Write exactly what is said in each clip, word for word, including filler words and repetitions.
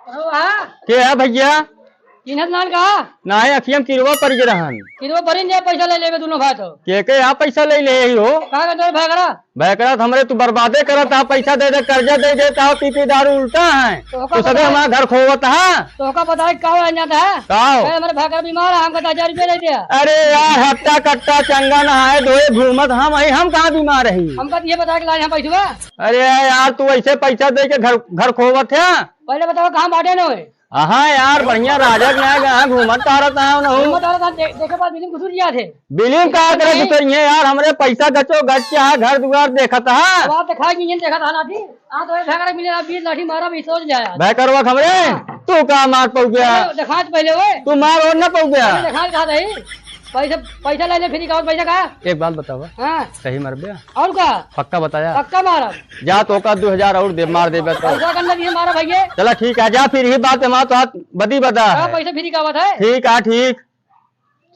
अरे वाह। के है भइया? चिन्हत नान का? नाहीं, अखिया में किरवा परि गे रहन। किरवा परिन जे पैसा लइ लेबे दुनो भाई तो। के के यहाँ पैसा लइ लेहे ही हो? का करत हो भैकरा? भैकरा तो हमरे तू बर्बादे करत हा, पैसा दइ दे, कर्जा दइ देत हा, पी पी दारू उल्टा है। तो ओका तू सबे बताए। हमारा घर खोवत हा। तो ओका बताए का हो जाता है? का हो? अरे हमरे भैकरा बीमार है, हमका दस हजार रुपया दइ दे। अरे यार, हट्टा कट्टा चंगा नहाए धोए घूमत हम, हम कहाँ बीमार रही? हमका तो ये बताए कि लाए हम पैसवा। अरे यार, तू ऐसे पैसा दइ के घर, घर खोवत है? पहिले बताओ कहाँ बाटे न होए? हाँ यार, बढ़िया राजा के यहाँ, यहाँ घूमत टहरत है, उनहु। घूमत टहरत है, दे-, देखे बाद बिलिम घुसुर जात है। बिलिम का करे नहीं। घुसुर है यार, हमरे पैसा गचो गच के है, घर दुआर देखत है। अब आप तो खाए नहीं देखत है ना जी। हाँ, तो एक झगड़ा मिले ना, बीस लाठी मारा, भी सोच जाए आज। भैकरवा हमरे, हाँ। तू का मार पउबे? अरे, देखा तो पहिले ओए। तू मार और ना पउबे। अरे, देखा कहा नहीं। पैसा, पैसा ले ले, फिर का पैसा का? एक बात बतावा। हाँ। सही मरबे? और का? पक्का बताया? पक्का मारब। जा तो का दो हजार और दे, मार देबे तो। पैसा गंदा दिए मारा भैया। चला ठीक है, जा फिर ही बात है, वहाँ तो हाथ बदी बदा हाँ, है। पैसा फ्री का बात है। ठीक है, ठीक।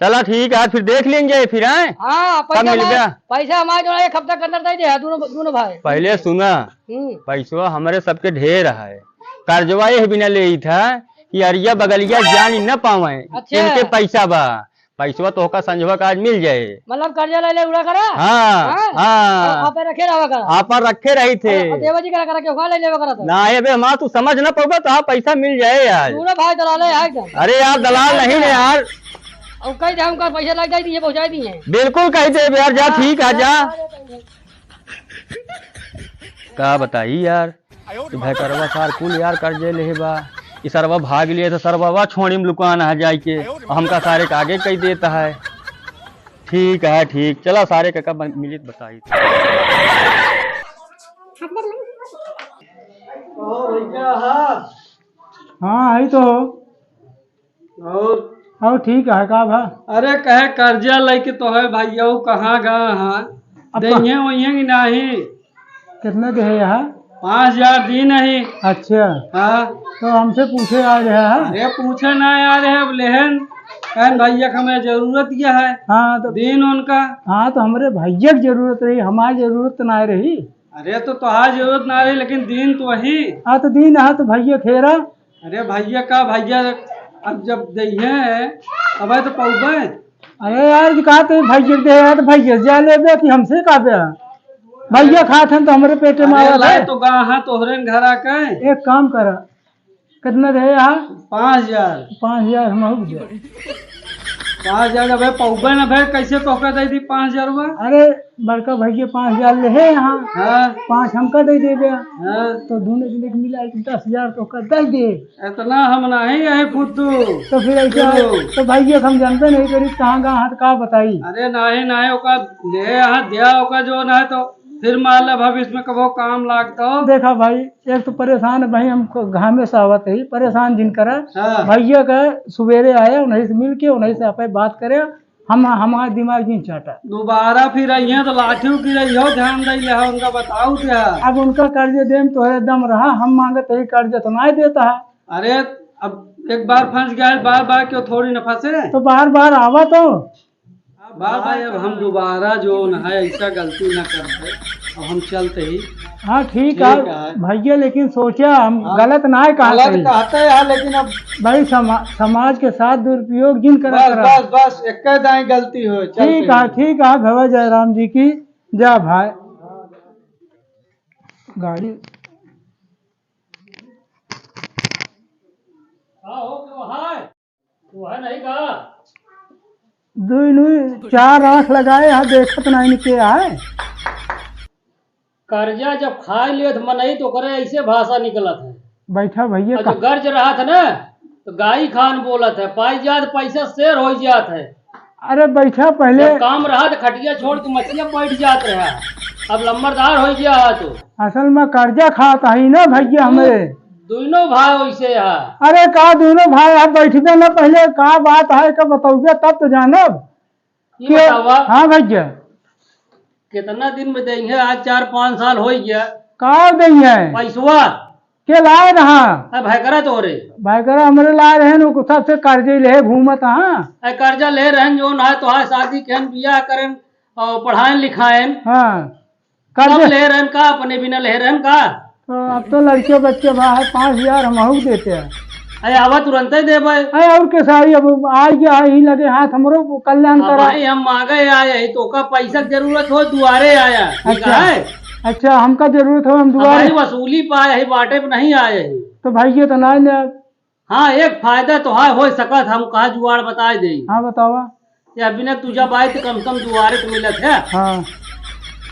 चला ठीक है, फिर देख लेंगे फिर, हैं? हाँ, कब पैसा मिल हमारे, गया? पैसा हमारे जो है, एक हफ्ता के अंदर दे दे, दोनों, दोनों भाई। पहले सुना, हम्म। पैसवा हमरे सबके ढेर है, कर्जवा यह बिना ले ही था कि अरिया बगलिया जान ही न पावे, अच्छा। इनके पैसा बा। पैसवा तोहका संझवा का आज मिल जाए। मतलब कर्जा ले ले उड़ा करा? हाँ, हाँ। हाँ। आप, आप रखे रहा करा। आप रखे रही थे। अरे, देवा जी करा करा के ओका ले लेवा करा था। ना, ये बे, हमार तू समझ ना पउबे, तो हाँ, पैसा मिल जाए आज। पूरा भाई दलाल है एकदम। अरे यार, दलाल नहीं रे यार। और कह दे हमका पैसा लग जाए, ये पहुँचा दिए। बिल्कुल कह दे यार, जा हाँ, ठीक है, जा। हाँ, हाँ। का बताई यार, ई भैकरवा सार कुल यार कर्जे लेहे बा। ई सरवा भाग लिए तो सरवा वा छोड़ी में लुकान है जाए के, हमका सारे के आगे कही देता है। ठीक है, ठीक, चला सारे के कब मिलित बताई। ओ भैया, हाँ। हाँ, आई तो। और? और ठीक है, का भा? अरे, कहे कर्जा लेके तो है भैया, वो कहाँ गए हैं? अब देंगे वहीं कि नहीं? कितना दे है यहाँ? पाँच हजार दी नहीं। अच्छा। हाँ। तो हमसे पूछे आ रहे हैं? अरे, पूछे ना आ रहे हैं, अब लेहन, कहन भैया के हमें जरूरत क्या है? हाँ, तो दीन उनका। हाँ, तो हमरे भैया की जरूरत रही, हमारी जरूरत तो ना रही। अरे, तो तोहार जरूरत ना रही, लेकिन दीन तो वही। हाँ, तो दीन है तो भैया खेरा। अरे भैया का भैया, अब जब दइहें, तबे तो पउबे। अरे यार, जी कहा तो भैया दे यार, तो भैया जा लेबे कि हमसे का बे? भैया खात हन तो हमरे पेटे में अरे आवत लाई है। तो गा हाँ तोहरे घर आके। एक काम करा, कितना रहे यहाँ? पाँच हजार। पाँच हजार हम हो गया। पाँच हजार का भाई पउबे ना भाई, कैसे तोहका दे दी पाँच हजार हुआ? अरे बड़का भैया पाँच हजार ले है यहाँ। हाँ। पाँच हमका दे देबे। हाँ। तो दोनों जने के मिला के दस हजार तोहका दे दे। इतना हम नहीं है फुद्दू। तो फिर ऐसा फुद्दू। तो भैया हम जानते नहीं करी कहाँ गया हाथ का बताई। अरे नहीं, नहीं, ओका ले यहाँ दिया, ओका जो ना है तो फिर मान ले भविष्य में कबो काम लागता हो। देखा भाई, एक तो परेशान है भाई, हम घामे से आवत है, परेशान जिन करा। हाँ। भैया का सुबेरे आया, उन्हीं से मिल के, उन्हीं से आपे बात करे, हम, हमारा दिमाग जिन चाटा। दोबारा फिर आइए तो लाठी की रही हो, ध्यान दे ले, उनका बताओ क्या। अब उनका कर्ज देम तोहरे दम रहा, हम मांगत है कर्ज तो ना देता है। अरे, अब एक बार फंस गया है, बार बार क्यों थोड़ी न फंसे? तो बार बार आवा तो। बार बार अब हम दोबारा जो न है ऐसा गलती ना करते, अब हम चलते ही। हाँ, ठीक ठीक है है। भैया, लेकिन सोचा हम हाँ, गलत ना है कहा गलत सही। कहते हैं, लेकिन अब भाई समा-, समाज के साथ दुरुपयोग जिन करा बस, करा। बस, बस, एक दाई गलती हो, चलते ठीक है, ही। ठीक है, भवा जयराम जी की जय भाई। गाड़ी का हो, क्यों है? वो है नहीं का? दुई नुई चार आँख लगाए हैं, देखत नहीं के आए। कर्जा जब खाए लेत मनई तो ओकरे ऐसे भाषा निकलत है। बैठा भैया और जो का- गर्ज रहत है ना, तो गाई खान बोलत है, पाई जात पैसा शेर हो जात है। अरे बैठा पहले। जब काम रहा तो खटिया छोड़ के मछिया बैठ जात रहा, अब लंबरदार हो गया है तो। असल में कर्जा खात हई ना भैया हमें। दोनों भाई वैसे है। अरे का दोनों भाई, आप बैठबे ना पहले, का बात है का बतौबे तब तो जानब। ये के-, बतावा। हाँ भैया। कितना दिन में देंगे? आज चार पाँच साल हो गया। का देंगे? पैसवा। के लाए रहा? अब भैकरा तोरे। भैकरा हमरे लाए रहे न, सबसे कर्जे ले घूमत हाँ। ए, कर्जा ले रहन जो ना है, तोहार शादी केहन बियाह करन, और पढ़ाएन लिखाएन। हाँ। सब कर्ज ले रहन का, अपने बिना ले रहन का? तो अब तो लड़के बच्चे बा है, पाँच हजार हमहू के देते हैं। अरे आवा तुरंते देबे। अरे और के सारी अब आ गया है, ही लगे हाथ हमरो कल्याण अब करा। भाई हम मांगे आए ही, तोका पैसा के जरूरत हो, दुआरे आया, ठीक अच्छा। है? अच्छा, हमका जरूरत हो, हम अब दुआरे। भाई वसूली पाए ही, बाटे पे नहीं आए ही। तो भाई ये तो ना ले। हाँ, एक फायदा तो है, हो सकत हम कहा जुआड़ बताए दे। हाँ, बतावा। या बिना तू जब आए तो कम से कम दुआरे तो मिलत है। हाँ।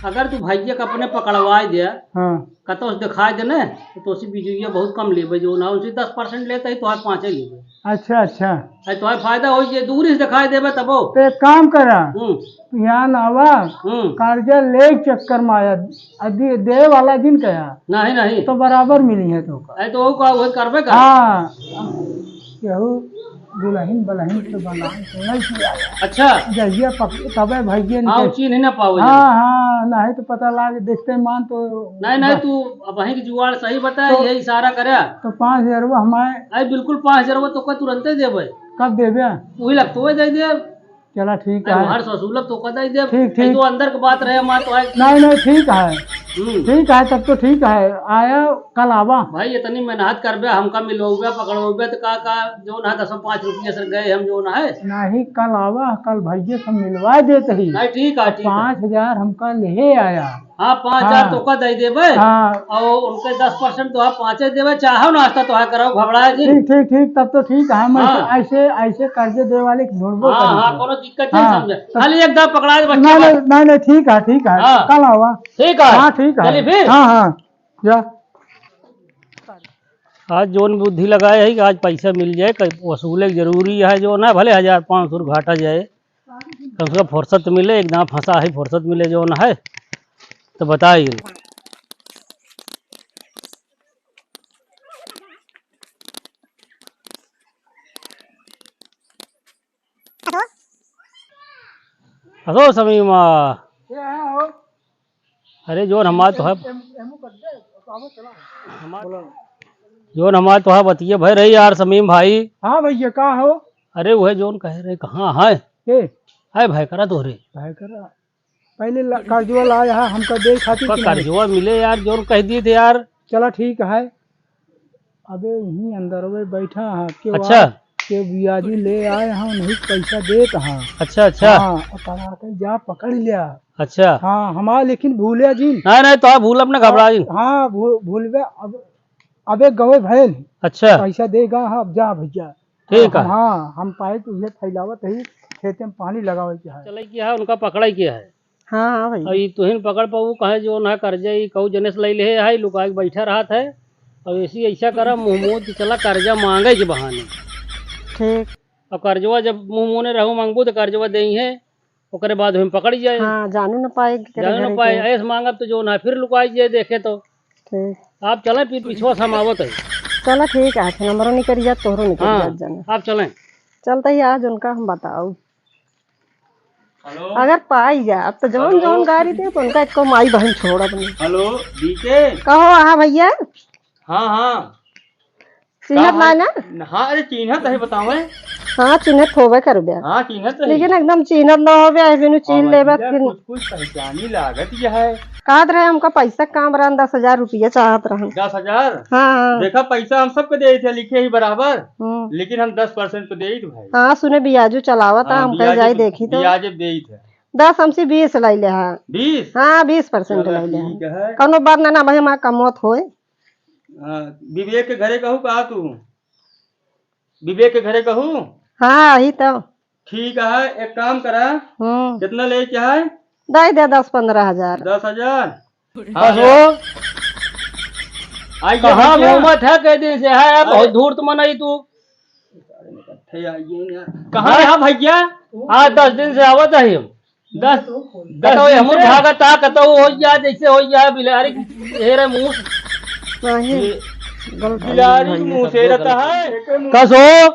अगर तू भैया के अपने पकड़वाए दे, हाँ। कतो से दिखाए दे ना, तो तोसे बिजुइया बहुत कम लेबे, जो ना उनसे दस परसेंट लेते ही तो आज पाँचे लेबे। अच्छा, अच्छा। अरे तो फायदा हो, ये दूरी से दिखाई देबे तबो। तो एक काम करा, हम्म। यहाँ ना आवा, हम्म। कर्जा ले चक्कर में आया, अभी दे वाला दिन कहा। नहीं, नहीं। तो बराबर मिली है तो का। अरे तो वो का, वो करबे का। हाँ। केहू दुलहिन बलहिन तो बनान तो नहीं किया। अच्छा। जहिया पक-, तबे भइये हाँ, नहीं। वो चीन्ह ना पावे हाँ, जल्दी। हाँ, नहीं तो पता लाग, देखते मान तो नहीं, नहीं, बस। तू अब वहीं की जुआड़ सही बता, तो ये इशारा करे। तो पाँच हजार वो हमारे अरे बिल्कुल पाँच हजार वो तो का तुरंते देबे। कब देबे? वही लगतो है, दे दे। चला ठीक अरे है। हमार ससुर लोग तो का दे दे। ठीक, अरे ठीक। तो अंदर की बात रहे, हमार तो है। नहीं, नहीं, ठीक है। हम्म। ठीक है, तब तो ठीक है। आया, कल आवा। भाई, इतनी मेहनत करबे, हमका मिलवाबे, पकड़वाबे, तो का, का, जो ना दस पाँच रुपये से गए हम, जो ना है। नहीं, कल आवा, कल भैया से मिलवा देते ही। नहीं, ठीक है, अब ठीक है। पाँच हजार हमका ले आया। हाँ, पाँच हजार हाँ। तोका दे देबे। हाँ। और उनके दस परसेंट तो आप पाँचे देबे, चाहो नाश्ता तो है कराओ, घबराए जी। ठीक, ठीक, ठीक, तब तो ठीक है, हम हाँ। ऐसे, ऐसे, ऐसे कर्जे दे वाले ढूंढबो हाँ, करी हाँ, थे। कोनो दिक्कत नहीं हाँ, समझे। तब खाली एक दाव पकड़ा दे बच्चे नहीं, पर। नहीं, नहीं, नहीं, ठीक है, ठीक है, हाँ। कल आवा। ठीक है। हाँ, ठीक है। चलिए फिर। हाँ, हाँ। जा। आज जौन बुद्धि लगाए है कि आज पैसा मिल जाए, क-, वसूले के जरूरी है, जौन है भले हजार पाँच सौ घाटा जाए, कम से कम फुर्सत मिले, एक दाव फंसा है, फुर्सत मिले जौन है, तो बताइए। हेलो समीमा। अरे जौन हमार तो है, हमार, जौन हमार तो है बतिया भय रही यार समीम भाई। हाँ भैया, का हो? अरे वह जौन कहे रहे, कहाँ है? के? है भाई करा तोहरे। भाई करा। पहले ला-, कर्जवा लाया है, हमका दे खातिर का कि नहीं? कर्जवा मिले यार, जौन कह दिए थे यार। चला ठीक है। अबे यहीं अंदर वे बैठा है, के अच्छा। वा-, के बियाजी ले आए हैं, उन्हीं के पैसा देत हैं। अच्छा, अच्छा। हाँ, और तमार के जा पकड़ लिया। अच्छा। हाँ, हमार लेकिन भूले जी। नहीं, नहीं, तो भूल अपने घबरा जी। हाँ, भू-, भूलबे अब, अबे गवे भैन। अच्छा। पैसा देगा, हाँ, अब जा भैया। ठीक है। हाँ, हम पाए तो ये फैलावत ही, खेते में पानी लगावे के है। चले की है, उनका पकड़े के है। हाँ, हाँ भैया। और ई तुहिन पकड़ पाऊ, कहे जो ना कर्जा, ई कहू जने से ले ले है, लुका के बैठा रहत है। और ऐसी ऐसा करा, मुँह मोड़ के चला कर्जा मांगे के बहाने। ठीक। और कर्जवा जब मुँह मोने रहू मांगबू तो कर्जवा देई है, ओकरे बाद हम पकड़ जाए। हाँ, जानू न पाए कि केकरे जानू न घरे पाए, के। ऐस मांगब तो जो ना फिर लुकाई जाए देखे तो। ठीक। आप चले, फिर पिछवा से हम आवत है। चला ठीक है, फिर हमरो निकल जात, तोहरो निकल हाँ, जात जाने। आप चलें। चलते ही आज उनका हम बताऊ। हेलो। अगर पाई जा, अब तो जौन हेलो। जौन गारी दे, तो उनका एको माई बहन छोड़ब नहीं। Hello, DK. कहो, हाँ भैया। हाँ, हाँ। चिन्हत का ना है? ना? हाँ, अरे चिन्हत है, बतावे। हाँ, चिन्हत होबे करबे। हाँ, चिन्हत है। लेकिन एकदम चिन्हत ना होबे, ऐसे नु चीन हाँ, लेबे भैया, फिर। कुछ, कुछ पहचानी लागत यह है। कहत रहे हमका पैसा काम रहन, दस हजार रुपया चाहत रहन। दस हजार? हाँ, हाँ। देखा, पैसा हम सबके देइत है, लिखे ही बराबर, हम्म। लेकिन हम दस परसेंट तो देइत भाई। हाँ, सुने बियाजू चलावत है, हाँ, हम कहे बियाजे जाई पे, देखी तो। बियाजे पे देइत है। दस हमसे बीस लैले है। बीस? हाँ, बीस परसेंट चला, लैले है। ठीक है। कौनो बात ना, ना भाई, हमार कमौत होए। हाँ, विवेक के घरे कहू का तू? विवेक के घरे कहू? हाँ, यही तो। ठीक है, एक काम करा। हम्म। कितना ले के है? दे दे दस पन्द्रह हजार। दस हजार? बस हाँ। वो। आई कहाँ भैया। घूमत है कई दिन से? है, अरे। बहुत धूर्त मनई तू। कहाँ हाँ? रहा भैया? आज दस दिन से आवत है हम। दस, दस कतौ दिन हमर से? भागत आ, कतौ हो गया, जैसे हो गया, बिलारी हेरे मुंह। नहीं, ये गलत बिलारी आदमी है, मुंह सब से लोग रहता गलत है। आदमी। कस हो?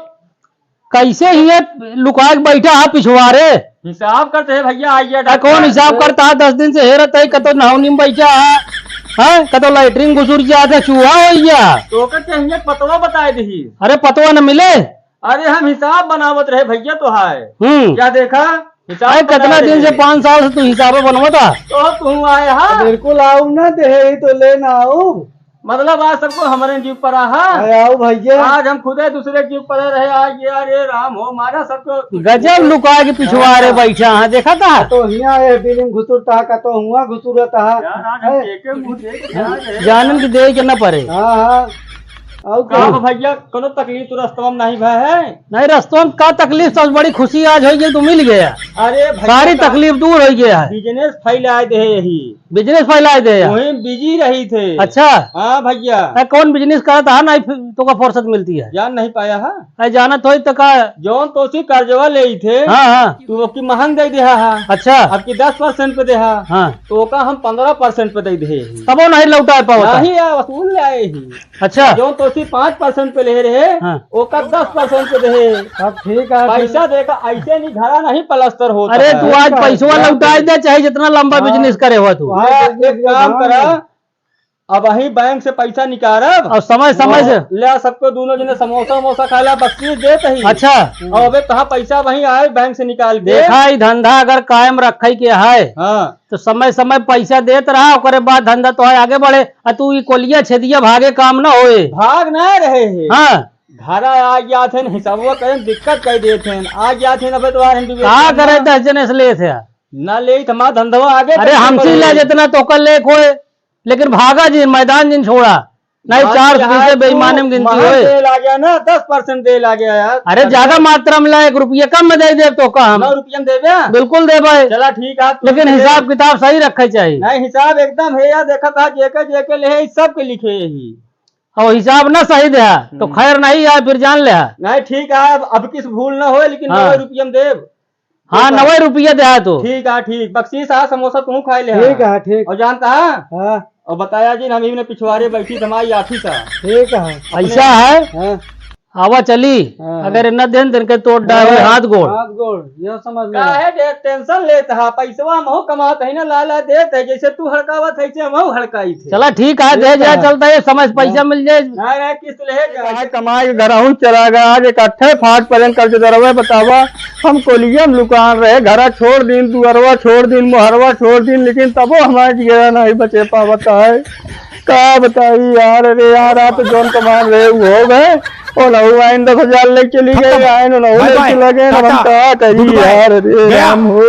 कैसे हिये लुकाए के बैठा है पिछवारे? हिसाब करते हैं भैया, आइए आ, कौन डॉक्टर। हिसाब करता है? दस दिन से हेरत है, कतौ नहावनी में बैठा है, हैं? कतौ लैट्रिन घुसुर जात है, चूहा हो गया। तो ओकर चाहिए पतवा बताए दही। अरे पतवा न मिले। अरे हम हिसाब बनावत रहे भैया तो है। हम्म। क्या देखा? हिसाब अरे, बता कितना दे दिन से, भैया। पाँच साल से तू हिसाबे बनवत हा? तो तू आए हा? बिल्कुल आऊ ना, देहे ही तो लेना आऊ। मतलब, आज सबको हमरे जीव पर आहा। अरे, आओ भैया। आज हम खुदे दूसरे जीव पर रहे, आज ये, अरे राम हो, मारा सबको। गजब लुका के पिछवारे हाँ। बैठा है, देखा था? तो हिया ये बिलिम घुसुरता हा, का तो हुआ घुसुरता हा। यार, आज हम हैं? एके मुंह देख के आ रहे। जानन की देख के न परे। हाँ, हाँ। और का का? भैया, कोनो तकलीफ तो रस्तवा में नहीं भय है? नहीं, रस्तवा में का तकलीफ, सबसे बड़ी खुशी आज होइ गई, तू मिल गया। अरे भैया, सारी का तकलीफ दूर होइ गया है। बिजनेस फैलाए दे यही। बिजनेस फैलाए दे या? वहीं बिजी रही थे। अच्छा। हाँ भैया। ए, कौन बिजनेस करत हा? नहीं, फिर तोका फुर्सत मिलती है। जान नहीं पाया हा? ए, जानत होई तो का? जौन तोसी कर्जवा लेई थे, हाँ, हाँ। तू ओकी महंग दे देहा हा। अच्छा। अब की दस परसेंट पे देहा। हाँ। तो ओका हम पन्द्रह परसेंट पे दे दे। तबो नहीं लौटा पावत हा? नहीं यार, वसूल लाए ही। अच्छा। जौन तोसी पाँच परसेंट पे ले रहे, हाँ। ओका दस परसेंट पे दे। अब ठीक है, पैसा देकर ऐसे नहीं, घरा नहीं पलस्तर होता अरे, है। तू आज पैसवा लौटाए दे, चाहे जितना लंबा हाँ। बिजनेस करे हुआ तू। हाँ, ले, एक काम करा, अब वही बैंक से पैसा निकारब। और समय, समय से। ले, सबको दोनों जने समोसा वमोसा खा ला, बख्शीश देत ही। अच्छा। और अबे तहाँ पैसा वहीं आए बैंक से निकाल के। देखा, ई धंधा अगर कायम रखे के है, हाँ। तो समय समय पैसा देत रहा, ओकरे बाद धंधा तो है आगे बढ़े। आ तू ई कोलिया छेदिया भागे काम ना होए। भाग ना रहे है। हाँ। घरा आ गया थे, हिसाबवा करे, दिक्कत कर देत हैं। आ गया थे, अबे तो यार हम भी का करे, दस जने से लेत है। ना ले, हमारा धंधवा आगे अरे, बढ़े। हमसे ले जितना तो कर ले कोई, लेकिन भागा जिन, मैदान जिन छोड़ा, नहीं, बात चार सौ बीस बेईमानी में गिनती होए। दे लागे ना, दस परसेंट दे लागे यार। अरे, ज्यादा मात्रा में ला, एक रुपया कम में दे देब तो का हम? नौ रुपया में देबे? बिल्कुल देबे। चला, ठीक है, लेकिन हिसाब किताब सही रखे चाहिए। नहीं, हिसाब एकदम है यार, देखा था, जेके, जेके ले है, सबके लिखे यही। और हिसाब ना सही दे, तो हम्म। खैर नहीं आए, फिर जान ले। नहीं, ठीक है, अब, अब किस भूल ना होए, लेकिन हाँ। नौ रुपया में देब। हाँ, ठीक है। नवे रुपया दे तू। ठीक है, ठीक। बख्शीश आ, समोसा तू खाए ले। ठीक है, ठीक। और जानता है? हाँ। और बताया जिन, हम इन्हें पिछवारे बैठी, हमारी ऑफिस है। ठीक है। अपने ऐसा है? हाँ। आवा चली, हाँ। अगर न देन, दिन के तोड़ डाल हाँ, हाथ गोड़। हाथ गोड़, यह समझ में। काहे दे टेंशन लेत हा? पैसवा हम हो कमात है ना, लाला देत है, जैसे तू हड़कावत है, ऐसे हम हो हड़काई थे। चला ठीक है, दे ठीक जा, है। चलता है, समय से पैसा हाँ। मिल जाए। नहीं, नहीं, किस्त लेगा। आज कमाई के घरहूँ चला गया, आज इकट्ठे फाट परेन कर दे रहे, बतावा। हम कोलिया में लुकान रहे, घरा छोड़ दिन, दुअरवा छोड़ दिन, मोहरवा छोड़ दिन, लेकिन तबो हमारे जिगरा नहीं बचे पावत है। का बताई यार, अरे यार, आप जौन कमान रहे, वो हो गए। ओ नहु आइन दस हजार लेके चली गए, खत्म। आइन ओ नहु बाय लेके बाय। चला गए, हम टाटा। का करी गुड बाय। यार, अरे गया। राम हो।